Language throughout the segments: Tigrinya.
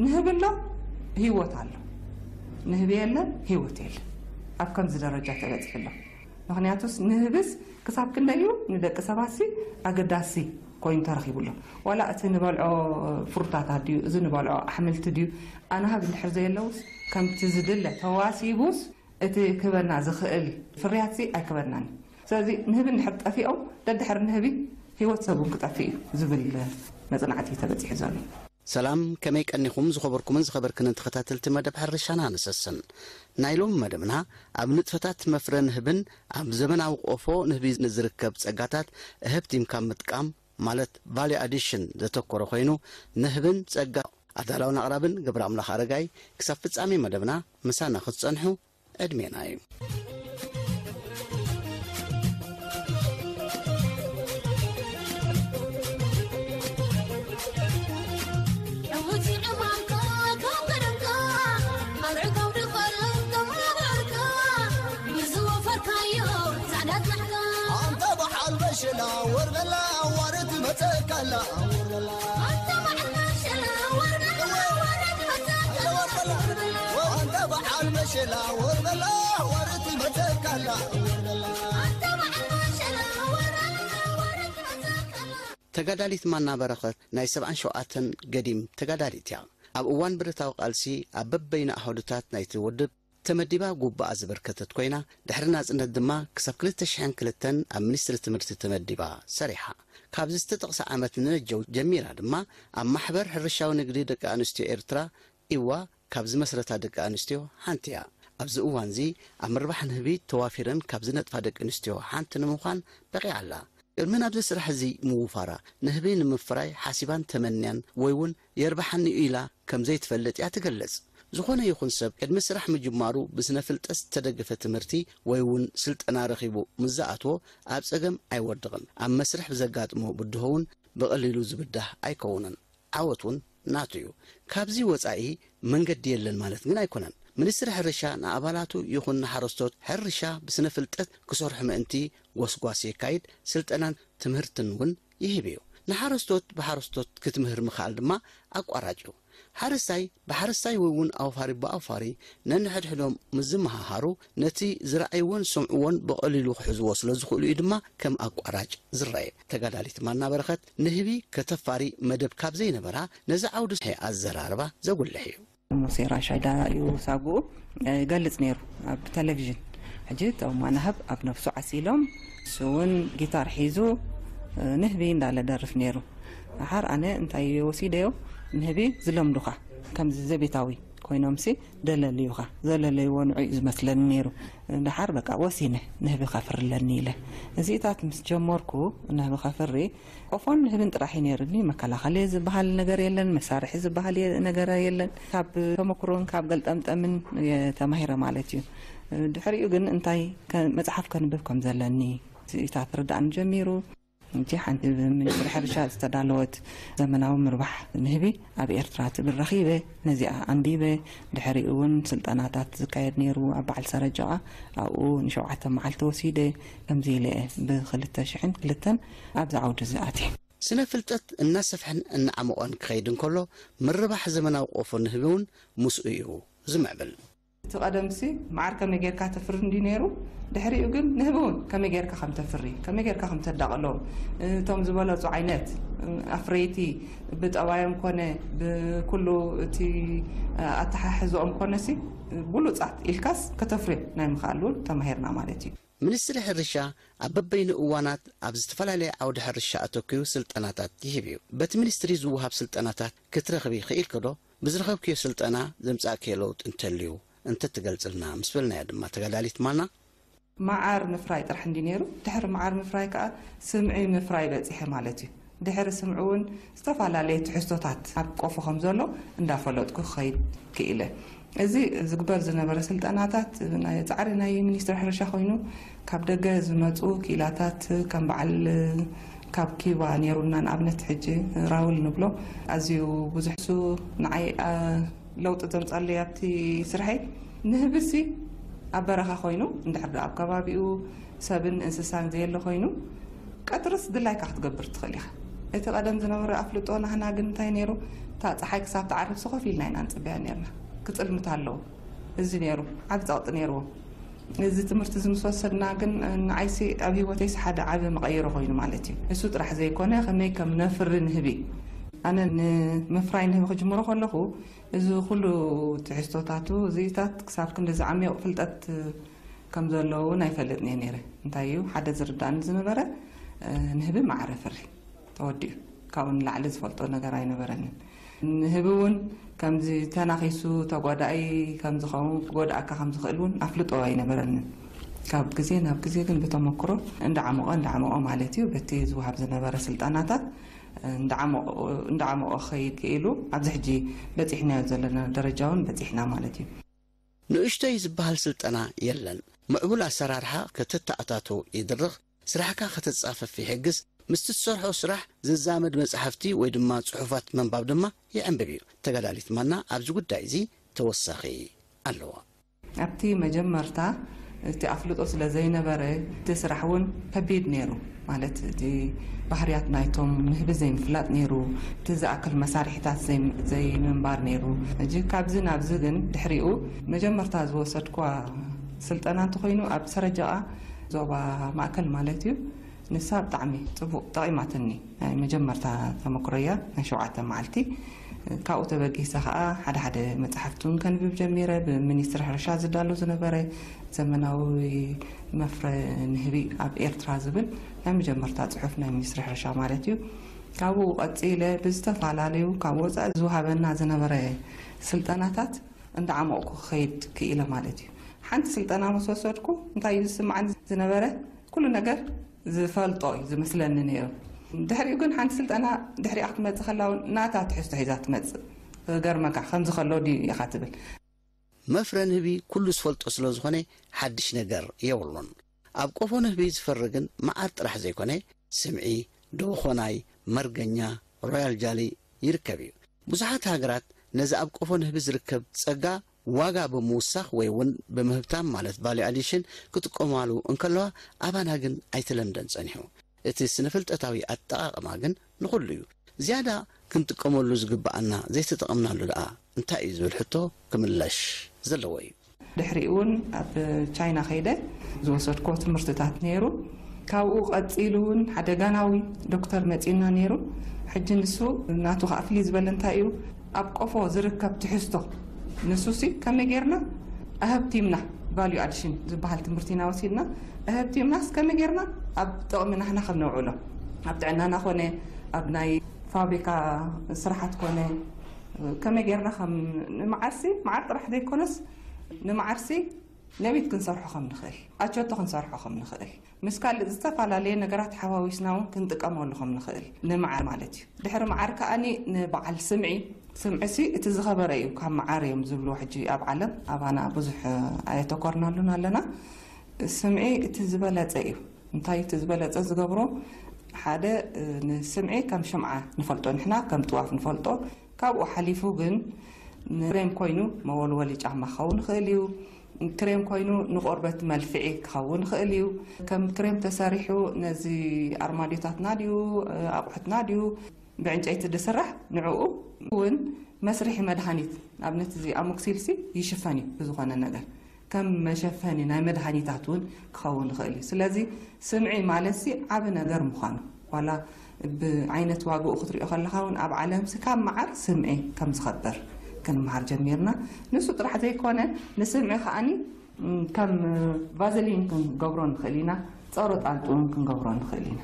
ንህቢ ኣሎ፣ ህይወት ኣሎ። ንህቢ የለን፣ ህይወት የለን። ኣብ ከምዚ ደረጃ ተበጺሑ ኣሎ። ምኽንያቱስ ንህብስ ክሳብ ክንደይ እዩ ንደቂ ሰባትሲ ኣገዳሲ ኮይኑ ተረኺቡ ኣሎ። ዋላ እቲ ንበልዖ ፍሩታት ድዩ፣ እዚ ንበልዖ ኣሕምልቲ ድዩ፣ ኣናህብ እንድሕር ዘየለውስ፣ ከምቲ ዝድለ ተዋሲቡስ፣ እቲ ክበና ዝኽእል ፍርያትሲ ኣይክበናን እዩ። ስለዚ ንህቢ እንድሕር ጠፊኦም፣ ደድሕር ንህቢ ህይወት ሰብ እውን ክጠፍእ እዩ ዝብል መጽናዕቲ እዩ ተበጺሑ ዘሎ። ሰላም፣ ከመይ ቀኒኹም ዝኸበርኩምን ዝኸበርክንን ተኸታተልቲ መደብ ሕርሻና ንሰስን። ናይ ሎሚ መደብና ኣብ ንጥፈታት መፍረ ንህብን ኣብ ዘመናዊ ቆፎ ንህቢ ንዝርከብ ጸጋታት እህብቲምካ ምጥቃም ማለት ቫልዩ ኣዲሽን ዘተኮረ ኮይኑ፣ ንህብን ጸጋ ኣዳላውን ኣቕራብን ገብረ ኣምላኽ ኣረጋይ። ክሳብ ፍጻሜ መደብና ምሳና ክትጸንሑ ዕድሜና እዩ። ኣንተ በዓል በሸላ ወርበላ ዋርት መጸካላ ወርበላ። ኣንተ በዓል በሸላ ወርበላ ዋርት መጸካላ ወርበላ። ተጋዳሊት ማና በረኸት ናይ ሰብዓን ሸውዓተን ገዲም ተጋዳሊት እያ። ኣብ እዋን ብረታዊ ቃልሲ ኣብ በበይኑ ኣሃዱታት ናይቲ ውድብ ተመዲባ ጉባኣ ዘበርከተት ኮይና፣ ድሕሪ ናጽነት ድማ ክሳብ ክልተ ሽሕን ክልተን ኣብ ሚኒስትሪ ትምህርቲ ተመዲባ ሰሪሓ። ካብዚ ዝተጠቕሰ ዓመት ንነጀው ጀሚራ ድማ ኣብ ማሕበር ሕርሻዊ ንግዲ ደቂ ኣንስትዮ ኤርትራ፣ ኢዋ፣ ካብ ዝመስረታ ደቂ ኣንስትዮ ሓንቲ እያ። ኣብዚ እዋንዚ ኣብ ምርባሕ ንህቢ ተዋፊረን ካብ ዝነጥፋ ደቂ ኣንስትዮ ሓንቲ ንምዃን በቒዓ ኣላ። ቅድሚ ናብዚ ስራሕ እዚ ምውፋራ፣ ንህቢ ንምፍራይ ሓሲባን ተመንያን ወይ እውን የርብሓኒ እዩ ኢላ ከም ዘይትፈልጥ እያ ትገልጽ። ዝኾነ ይኹን ሰብ ቅድሚ ስራሕ ምጅማሩ ብስነ ፍልጠት ዝተደገፈ ትምህርቲ ወይ እውን ስልጠና ረኺቡ ምስ ዝኣትዎ ኣብ ጸገም ኣይወድቕን። ኣብ መስርሕ ብዘጋጥሞ ብድሆ እውን ብቐሊሉ ዝብዳህ ኣይከውንን። ዓወት እውን ናቱ እዩ። ካብዚ ወጻኢ መንገዲ የለን ማለት ግን ኣይኮነን። ሚኒስትሪ ሕርሻ ንኣባላቱ ይኹን ንሓረስቶት ሕርሻ ብስነ ፍልጠት ክሰርሑ ምእንቲ ጎስጓስ የካይድ፣ ስልጠናን ትምህርትን እውን ይህብ እዩ። ንሓረስቶት ብሓረስቶት ክትምህር ምኽኣል ድማ ኣቋራጭ እዩ። ሓረስታይ ብሓረስታይ ወይ እውን ኣውፋሪ ብኣውፋሪ ነንሕድሕዶም ምስ ዝመሃሃሩ፣ ነቲ ዝረኣይዎን ዝሰምዕዎን ብቐሊሉ ክሕዝዎ ስለ ዝኽእሉ እዩ ድማ ከም ኣቋራጭ ዝረኣዩ። ተጋዳሊት ማና በረኸት ንህቢ ከተፋሪ መደብ ካብ ዘይነበራ፣ ነዚ ዓውዲ ኣዘራርባ ዘጉልሕ እዩ። ሙሴ ራሻይዳ እዩ ሳጉኡ፣ እ፣ ይገልጽ ነይሩ ኣብ ቴሌቪዥን። ሕጂ እቶም ኣናህብ ኣብ ነፍሱ ዓሲሎም፣ እሱ እውን ጊታር ሒዙ፣ እ፣ ንህቢ እንዳለ ደርፍ ነይሩ። ደሓር ኣነ እንታይ ወሲደዮ፣ ንህቢ ዝለምዱኻ፣ ከምዚ ዘቤታዊ ኮይኖምሲ ደለልዩኻ፣ ዘለለይዎ ንዑ እዩ ዝመስለኒ ነይሩ። ደሓር በቃ ወሲነ ንህቢ ከፍሪ ኣለኒ ኢለ። እዚታት ምስ ጀመርኩ፣ ንህቢ ከፍሪ፣ ቆፎን ንህብን ጥራሕ እዩ ነይሩኒ። መከላኸሊ ዝበሃል ነገር የለን፣ መሳርሒ ዝበሃል የ-፣ ነገር የለን። ካብ ተመኩሮን ካብ ገልጠምጠምን እየ ተማሂረ ማለት እዩ። ድሕሪኡ ግን እንታይ ከ-፣ መጽሓፍ ከንብብ ከም ዘለኒ እዚታት ርዳእኒ ጀሚሩ። ሕጂ ሓንቲ ብሚኒስትሪ ሕርሻ ዝተዳለወት ዘመናዊ ምርባሕ ንህቢ ኣብ ኤርትራ ትብል ረኺበ፣ ነዚኣ ኣንቢበ። ድሕሪኡ እውን ስልጠናታት ዝካየድ ነይሩ ኣብ በዓል ሰረጀቓ፣ ኣብኡ ንሸውዓተ መዓልቲ ወሲደ። ከምዚ ኢለ እየ ብክልተ ሽሕን ክልተን ኣብዚ ዓውዲ እዚ ኣትየ። ስነ ፍልጠት እናሰፍሐን እናዓመቖን ክኸይድ እንከሎ፣ ምርባሕ ዘመናዊ ቆፎ ንህቢ እውን ምስኡ እዩ ዝምዕብል። እቲ ቀደምሲ መዓር ከመይ ጌርካ ተፍሪ እንድዩ ነይሩ፣ ድሕሪኡ ግን ንህቢ እውን ከመይ ጌርካ ከም ተፍሪ፣ ከመይ ጌርካ ከም ተዳቕሎም፣ እቶም ዝበለጹ ዓይነት ኣፍረይቲ ብጠባዮም ኮነ ብኩሉ እቲ ኣተሓሕዝኦም ኮነሲ ብሉጻት ኢልካስ ከተፍርዮም ናይ ምኽኣል እውን ተማሂርና ማለት እዩ። ሚኒስትሪ ሕርሻ ኣብ በበይኑ እዋናት ኣብ ዝተፈላለየ ዓውዲ ሕርሻ ኣተኲሩ ስልጠናታት ይህብ እዩ። በቲ ሚኒስትሪ ዝወሃብ ስልጠናታት ክትረኽቢ ኽኢልኪ ዶ? ብዝረኸብክዮ ስልጠና ዘምጻእክዮ ለውጢ እንተልዩ እንተትገልጽልና ምስ በልናያ ድማ ተጋዳሊት ማና፣ መዓር ምፍራይ ጥራሕ እንዲ ነይሩ፣ ድሕሪ መዓር ምፍራይ ከዓ ስምዒ ምፍራይ በፂሐ ማለት እዩ። ድሕሪ ስምዒ እውን ዝተፈላለየ ትሕዝቶታት ኣብ ቆፎ ከም ዘሎ እንዳፈለጥኩ ክኸይድ ክኢለ። እዚ ዝግበር ዝነበረ ስልጠናታት ናይ ፃዕሪ ናይ ሚኒስትሪ ሕርሻ ኮይኑ፣ ካብ ደገ ዝመፁ ክኢላታት ከም በዓል ካብ ኪባ ነይሩና፣ ንኣብነት ሕጂ ራውል ንብሎ ኣዝዩ ብዙሕ ሱ ንዓይ ለውጢ ዘምፃለይ ኣብቲ ስርሐይ። ንህብሲ ኣብ በረኻ ኮይኑ እንድሕር ደኣ ኣብ ከባቢኡ ሰብን እንስሳን ዘየለ ኮይኑ፣ ቀትርስ ድላይካ ክትገብር ትኽእል ኢኻ። እቲ ቀደም ዝነበረ ኣፍልጦ ናህና ግን እንታይ ነይሩ? እታ ፀሓይ ክሳብ ትዓርብ ስኾፍ ኢልና ኢና ንፅበያ ነርና። ክፅልምት ኣለዎ። እዚ ነይሩ፣ ዓቢ ፀቕጢ ነይርዎ። እዚ ትምህርቲ እዚ ምስ ወሰድና ግን ንዓይሲ ኣብ ህይወተይሲ ሓደ ዓቢ መቐይሮ ኮይኑ ማለት እዩ። እሱ ጥራሕ ዘይኮነ ከመይ ከም ነፍሪ ንህቢ፣ ኣነ ንምፍራይ ንህቢ ክጅምሮ ከለኹ እዚ ኩሉ ትሕዝቶታቱ እዚታት ክሳብ ክንዲ ዝዓሚቕ ፍልጠት ከም ዘለዎ እውን ኣይፈልጥን እየ ነይረ። እንታይ እዩ ሓደ ዝርዳእኒ ዝነበረ፣ ንህቢ መዓር የፍሪ ተወዲኡ፣ ካብኡ ንላዕሊ ዝፈልጦ ነገር ኣይነበረንን። ንህቢ እውን ከምዚ ተናኺሱ ተጓዳኢ ከምዝኸውን ክጎድኣካ ከምዝኽእል እውን ኣፍልጦ ኣይነበረንን። ካብ ግዜ ናብ ግዜ ግን ብተመክሮ እንዳዓመቐ እንዳዓመቐ ማለት እዩ፣ በቲ ዝወሃብ ዝነበረ ስልጠናታት እንዳዓመቐ ክኸይድ ክኢሉ ኣብዚ ሕጂ በፂሕናዮ ዘለና ደረጃ እውን በፂሕና ማለት እዩ። ንእሽቶይ ዝበሃል ስልጠና የለን። ምዕቡል ኣሰራርሓ ከተተኣታቶ ይድርኽ፣ ስራሕካ ከተጻፈፍ ይሕግዝ፣ ምስቲ ትሰርሖ ስራሕ ዝዛመድ መጻሕፍቲ ወይ ድማ ጽሑፋት ምንባብ ድማ የዐንብብ እዩ። ተጋዳሊት ማና ኣብዚ ጉዳይ እዚ ተወሳኺ ኣለዋ። ኣብቲ መጀመርታ እቲ ኣፍልጦ ስለ ዘይነበረ እቲ ስራሕ እውን ከቢድ ነይሩ። ማለት እቲ ባህርያት ናይቶም ንህቢ ዘይምፍላጥ ነይሩ፣ እቲ ዝኣክል መሳርሒታት ዘይምንባር ነይሩ። ሕጂ ካብዚ ናብዚ ግን ድሕሪኡ መጀመርታ ዝወሰድኳ ስልጠና እንተኮይኑ ኣብ ሰረጀቓ ዞባ ማእከል ማለት እዩ። ንሳ ብጣዕሚ ጽቡቕ ጠቒማትኒ። ናይ መጀመርታ ተመክሮያ ናይ ሸውዓተ መዓልቲ። ካብኡ ተበጊሰ ከኣ ሓደ ሓደ መጽሓፍቲ እውን ከንብብ ጀሚረ። ብሚኒስትሪ ሕርሻ ዝዳሎ ዝነበረ ዘመናዊ መፍረ ንህቢ ኣብ ኤርትራ ዝብል ናይ መጀመርታ ጽሑፍ ናይ ሚኒስትሪ ሕርሻ ማለት እዩ። ካብኡ ቀጺለ ብዝተፈላለዩ ካብ ወጻኢ ዝወሃበና ዝነበረ ስልጠናታት እንዳዓመቕኩ ክኸይድ ክኢለ ማለት እዩ። ሓንቲ ስልጠና ምስ ወሰድኩ እንታይ እዩ ዝስምዓኒ ዝነበረ? ኩሉ ነገር ዝፈልጦ እዩ ዝመስለኒ ነይሩ። ድሕሪኡ ግን ሓንቲ ስልጠና ድሕሪኣ ክትመጽእ ከላ እውን ናታ ትሕዝቶ ሒዛ ትመጽእ። ክገርመካ ከምዚ ከሎ ድዩ ኢኻ ትብል። መፍረ ንህቢ ኩሉ ዝፈልጦ ስለ ዝኾነ ሓድሽ ነገር የብሉን። ኣብ ቆፎ ንህቢ ዝፈሪ ግን መዓር ጥራሕ ዘይኮነ ስምዒ፣ ደኾናይ፣ መርገኛ፣ ሮያል ጃሊ ይርከብ እዩ። ብዙሓት ሃገራት ነዚ ኣብ ቆፎ ንህቢ ዝርከብ ጸጋ ዋጋ ብምውሳኽ ወይ እውን ብምህብታም ማለት ቫልዩ ኣዲሽን ክጥቀማሉ እንከለዋ ኣባና ግን ኣይተለምደን ጸኒሑ። እቲ ስነ-ፍልጠታዊ ኣጠቓቕማ ግን ንኹሉ እዩ። ዝያዳ ክንጥቀመሉ ዝግብኣና ዘይተጠቐምናሉ ደኣ እንታይ እዩ ዝብል ሕቶ ክምለሽ ዘለዎ እዩ። ድሕሪኡ እውን ኣብ ቻይና ከይደ ዝወሰድኮ ትምህርትታት ነይሩ። ካብኡ ቀፂሉ እውን ሓደ ጋናዊ ዶክተር መፂና ነይሩ። ሕጂ ንሱ ናቱ ከዓ ፍልይ ዝበለ እንታይ እዩ ኣብ ቆፎ ዝርከብ ትሕዝቶ ንሱሲ ከመይ ጌርና ኣህብቲምና ቫልዩ ኣድሽን ዝበሃል ትምህርቲ ኢና ወሲድና። ኣህብቲምናስ ከመይ ጌርና ኣብ ጥቕሚ ናህና ከም ነውዕሎ ኣብ ጥዕናና ኮነ ኣብ ናይ ፋብሪካ ስራሓት ኮነ ከመይ ጌርና ከም ንመዓርሲ መዓር ጥራሕ ዘይኮነስ ንመዓርሲ ነቢት ክንሰርሖ ከም ንኽእል ኣቸቶ ክንሰርሖ ከም ንኽእል ምስ ካልእ ዝተፈላለየ ነገራት ሓዋዊስና እውን ክንጥቀመሉ ከም ንኽእል ንመዓር ማለት እዩ። ድሕሪ መዓር ከኣኒ ንበዓል ስምዒ፣ ስምዒሲ እቲ ዝኸበረ እዩ ካብ መዓር እዮም ዝብልዎ ሕጂ ኣብ ዓለም፣ ኣባና ብዙሕ ኣየተኮርናሉን ኣለና። ስምዒ እቲ ዝበለጸ እዩ። እንታይ እቲ ዝበለጸ ዝገብሮ? ሓደ ንስምዒ ከም ሽምዓ ንፈልጦ ንሕና ከም ጥዋፍ ንፈልጦ። ካብኡ ሓሊፉ ግን ንክሬም ኮይኑ መወልወሊ ጫማ ክኸውን ይኽእል እዩ። ክሬም ኮይኑ ንቆርበት መልፍዒ ክኸውን ይኽእል እዩ። ከም ክሬም ተሰሪሑ ነዚ ኣርማድዮታትና ድዩ ኣቑሑትና ድዩ ብዕንጨይቲ ዝስራሕ ንዕኡ እውን መስርሒ መድሃኒት ንኣብነት እዚ ኣሞክሲልሲ ይሽፈን እዩ ብዝኾነ ነገር ከም መሸፈኒ ናይ መድሃኒታት እውን ክኸውን ይኽእል እዩ። ስለዚ ስምዒ ማለትሲ ዓቢ ነገር ምዃኑ ዋላ ብዓይነት ዋግኡ ክትሪኦ ከለኻ እውን ኣብ ዓለምሲ ካብ መዓር ስምዒ ከም ዝኸብር ክንመሃር ጀሚርና። ንሱ ጥራሕ ዘይኮነ ንስምዒ ከኣኒ ከም ቫዘሊን ክንገብሮ ንኽእል ኢና፣ ጸሮ ጣልጡ እውን ክንገብሮ ንኽእል ኢና።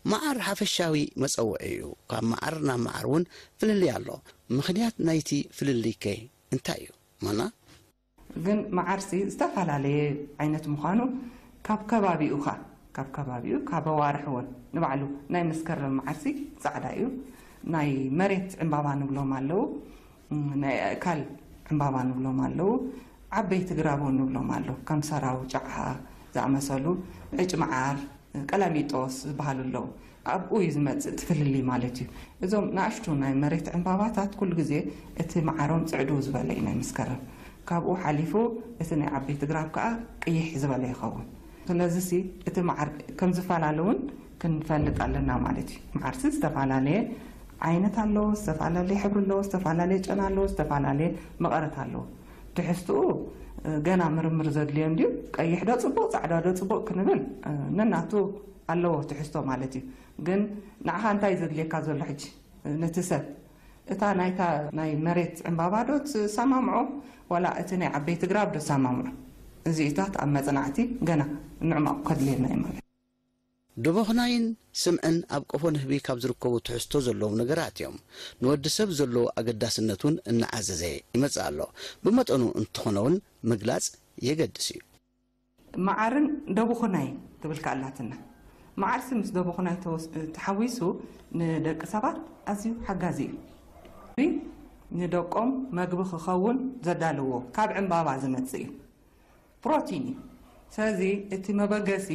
መዓር ሓፈሻዊ መጸውዒ እዩ። ካብ መዓር ናብ መዓር እውን ፍልልይ ኣሎ። ምኽንያት ናይቲ ፍልልይከ እንታይ እዩ? ማና? ግን መዓርሲ ዝተፈላለየ ዓይነት ምዃኑ ካብ ከባቢኡ ኸ ካብ ከባቢኡ ካብ ኣዋርሕ እውን ንባዕሉ ናይ መስከረም መዓርሲ ፃዕዳ እዩ። ናይ መሬት ዕምባባ ንብሎም ኣለዉ። ናይ ኣእካል ዕምባባ ንብሎም ኣለዉ። ዓበይቲ ግራብ እውን ንብሎም ኣለዉ፣ ከም ሰራው ጫዓ ዝኣመሰሉ፣ ዕጭ መዓር፣ ቀላሚጦስ ዝበሃሉ ኣለዉ። ኣብኡ እዩ ዝመፅእ እቲ ፍልልይ ማለት እዩ። እዞም ንኣሽቱ ናይ መሬት ዕምባባታት ኩሉ ግዜ እቲ መዓሮም ፅዕድው ዝበለ እዩ ናይ መስከረም። ካብኡ ሓሊፉ እቲ ናይ ዓበይቲ ግራብ ከዓ ቅይሕ ዝበለ ይኸውን። ስለዚ ሲ እቲ መዓር ከም ዝፈላለ እውን ክንፈልጥ ኣለና ማለት እዩ። መዓርሲ ዝተፈላለየ ዓይነት ኣለዎ፣ ዝተፈላለየ ሕብሪ ኣለዎ፣ ዝተፈላለየ ጨና ኣለዎ፣ ዝተፈላለየ መቐረት ኣለዎ። ትሕዝትኡ ገና ምርምር ዘድልዮ እንድዩ። ቀይሕ ዶ ፅቡቕ ፃዕዳ ዶ ፅቡቕ ክንብል ነናቱ ኣለዎ ትሕዝቶ ማለት እዩ። ግን ንዓኻ እንታይ ዘድልየካ ዘሎ ሕጂ ነቲ ሰብ እታ ናይታ ናይ መሬት ዕምባባ ዶ ትሰማምዖ ዋላ እቲ ናይ ዓበይቲ ግራብ ዶ ትሰማምዖ? እዚኢታት ኣብ መፅናዕቲ ገና ምዕማቕ ከድልየና እዩ ማለት። ደቦኽናይን ስምዕን ኣብ ቆፎ ንህቢ ካብ ዝርከቡ ትሕዝቶ ዘለዎም ነገራት እዮም። ንወዲ ሰብ ዘለዎ ኣገዳስነት እውን እናዓዘዘ ይመጽእ ኣሎ። ብመጠኑ እንተኾነ እውን ምግላጽ የገድስ እዩ። መዓርን ደቡኹናይ ትብል ከኣላትና። መዓርሲ ምስ ደቡኹናይ ተሓዊሱ ንደቂ ሰባት ኣዝዩ ሓጋዚ እዩ። ንደቆም መግቢ ክኸውን ዘዳልዎ ካብ ዕምባባ ዝመጽእ እዩ። ፕሮቲን እዩ። ስለዚ እቲ መበገሲ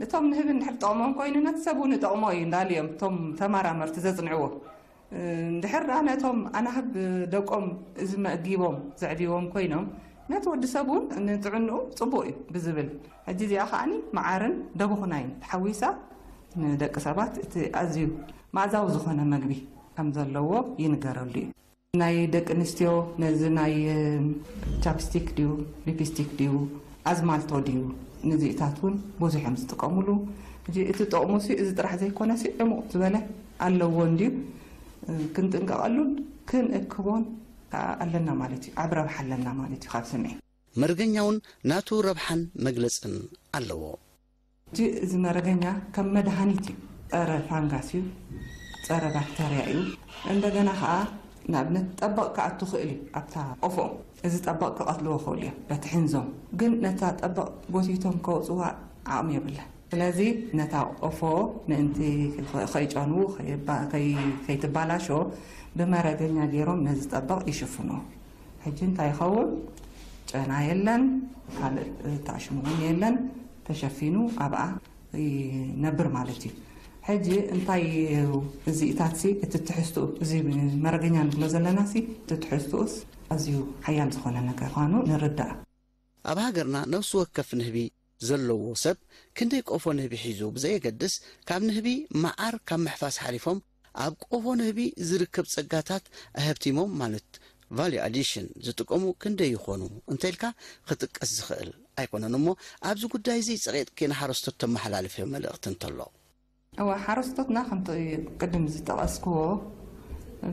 እቶም ንህቢ እንድሕር ጠቕሞም ኮይኑ ነቲ ሰብ እውን ይጠቕሞ እዩ እንዳልዮም እቶም ተመራመርቲ ዘፅንዕዎ። እንድሕር ደኣ ነቶም ኣናህብ ደቆም እዚ መእጊቦም ዘዕብዎም ኮይኖም ነቲ ወዲ ሰብ እውን ንጥዕንኡ ፅቡቕ እዩ ብዝብል ሕጂ እዚኣ ከዓኒ መዓርን ደቡኹናይን ተሓዊሳ ንደቂ ሰባት እቲ ኣዝዩ መኣዛዊ ዝኾነ መግቢ ከም ዘለዎ ይንገረሉ እዩ። ናይ ደቂ ኣንስትዮ ነዚ ናይ ቻፕስቲክ ድዩ ሊፕስቲክ ድዩ ኣዝማልቶ ድዩ ንዚእታት እውን ብዙሕ እዮም ዝጥቀሙሉ። ሕጂ እቲ ጥቕሙ ሲ እዚ ጥራሕ ዘይኮነ ሲ ዕሙቕ ዝበለ ኣለዎ እንድዩ። ክንጥንቀቐሉን ክንእክቦን ከዓ ኣለና ማለት እዩ። ዓብ ረብሓ ኣለና ማለት እዩ ካብ ስምዒ። መርገኛ እውን ናቱ ረብሓን መግለጽን ኣለዎ። እዚ መረገኛ ከም መድሃኒት እዩ። ጸረ ፋንጋስ እዩ፣ ጸረ ባክተርያ እዩ። እንደገና ከዓ ንኣብነት ጠበቕ ክኣቱ ክእል እዩ ኣብታ ቆፎኦም። እዚ ጠበቕ ክቐትልዎ ክእሉ እዮም በቲ ሕንዞም። ግን ነታ ጠበቕ ጎቲቶም ከውፅዋ ዓቕሚ የብለን። ስለዚ ነታ ቆፎ ምእንቲ ከይጨንዉ ከይትባላሾ ብመረገኛ ገይሮም ነዚ ጠበቕ ይሽፍንዎ። ሕጂ እንታይ ይኸውን? ጨና የለን፣ ካልእ ተኣሽሙ እውን የለን፣ ተሸፊኑ ኣብኣ ይነብር ማለት እዩ። ሕጂ እንታይ እዚኢታት ሲ እቲ ትሕዝትኡ እዚ መረገኛ ንብሎ ዘለና ሲ እቲ ትሕዝትኡስ ኣዝዩ ሓያል ዝኾነ ነገር ምዃኑ ንርዳእ። ኣብ ሃገርና ነብሲ ወከፍ ንህቢ ዘለዎ ሰብ ክንደይ ቆፎ ንህቢ ሒዙ ብዘየገድስ ካብ ንህቢ መዓር ካብ ምሕፋስ ሓሊፎም ኣብ ቆፎ ንህቢ ዝርከብ ጸጋታት ኣሀብቲሞም ማለት ቫልዩ ኣዲሽን ዝጥቀሙ ክንደይ ይኾኑ እንተኢልካ ክጥቀስ ዝኽእል ኣይኮነን እሞ ኣብዚ ጉዳይ እዚ ጸቒጥኪ ንሓረስቶት ተመሓላልፍዮ መልእኽቲ እንተሎ። እወ ሓረስቶትና ከምቲ ቅድም ዝጠቐስክዎ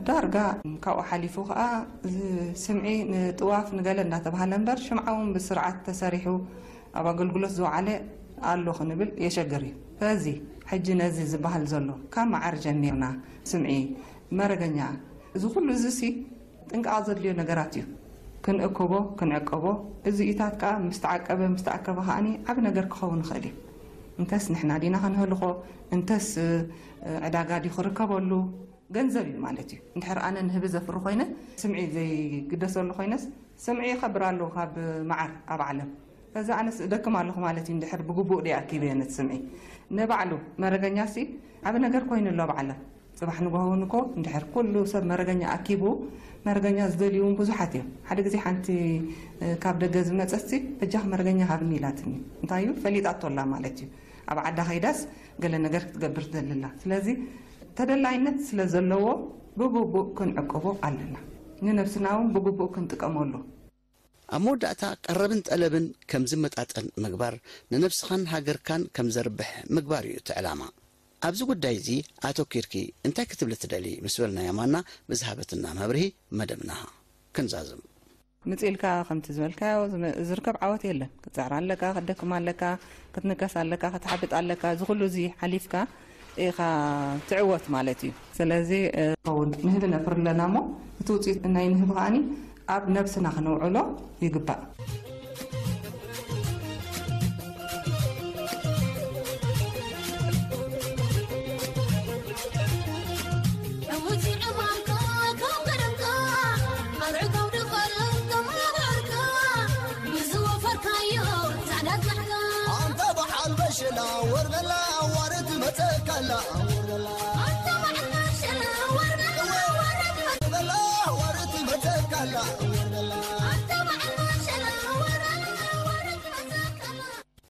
ዳርጋ ካብኡ ሓሊፉ ከዓ እዚ ስምዒ ንጥዋፍ ንገለ እናተባሃለ እምበር ሽምዓ እውን ብስርዓት ተሰሪሑ ኣብ ኣገልግሎት ዝወዓለ ኣሎ ክንብል የሸግር እዩ። ስለዚ ሕጂ ነዚ ዝበሃል ዘሎ ካብ መዓር ጀሚርና ስምዒ፣ መረገኛ፣ እዚ ኩሉ እዚ ሲ ጥንቃቐ ዘድልዮ ነገራት እዩ። ክንእክቦ ክንዕቀቦ፣ እዚ ኢታት ከዓ ምስ ተዓቀበ ምስ ተኣከበ ከዓኒ ዓብ ነገር ክኸውን ይኽእል እዩ። እንተስ ንሕና ዲና ክንህልኾ፣ እንተስ ዕዳጋ ድዩ ክርከበሉ፣ ገንዘብ እዩ ማለት እዩ። እንድሕር ኣነ ንህቢ ዘፍሪ ኮይነ ስምዒ ዘይግደሰሉ ኮይነስ ስምዒ ይኸብር ኣለዎ ካብ መዓር ኣብ ዓለም። ስለዚ ኣነስ እደክም ኣለኹ ማለት እዩ እንድሕር ብግቡእ ደይ ኣኪበዮ ነቲ ስምዒ። ንባዕሉ መረገኛ ሲ ዓብ ነገር ኮይኑ ኣሎ ኣብ ዓለም። ፅባሕ ንግሆ እውን እኮ እንድሕር ኩሉ ሰብ መረገኛ ኣኪቡ መረገኛ ዝደልዩ እውን ብዙሓት እዮም። ሓደ ግዜ ሓንቲ ካብ ደገ ዝመፀት ሲ በጃኽ መረገኛ ሃብኒ ኢላትኒ። እንታይ እዩ ፈሊጣቶ ኣላ ማለት እዩ። ኣብ ዓዳ ከይዳስ ገለ ነገር ክትገብር ትደሊ ኣላ። ስለዚ ተደላይነት ስለ ዘለዎ ብግቡእ ክንዕቅቦ ኣለና። ንነብስና እውን ብግቡእ ክንጥቀመሉ። ኣብ መወዳእታ ቀረብን ጠለብን ከም ዝመጣጠን ምግባር ንነብስኻን ሃገርካን ከም ዘርብሕ ምግባር እዩ እቲ ዕላማ። ኣብዚ ጉዳይ እዚ ኣተኪርኪ እንታይ ክትብሊ ትደሊ ምስ በልናያ ማና ብዝሃበትና መብርሂ መደብና ክንዛዝም። ምጽእ ኢልካ ከምቲ ዝበልካዮ ዝርከብ ዓወት የለን። ክትጽዕር ኣለካ፣ ክትደክም ኣለካ፣ ክትንከስ ኣለካ፣ ክትሓብጥ ኣለካ። እዚ ኩሉ እዚ ሓሊፍካ ኢኻ ትዕወት ማለት እዩ። ስለዚ ኸውን ንህቢ ነፍሪ ኣለና እሞ እቲ ውፅኢት ናይ ንህቢ ከዓኒ ኣብ ነብስና ክነውዕሎ ይግባእ። ኣንተ በዓል በሽላ ወርበላ ዋርት መጸካላ ወርበላ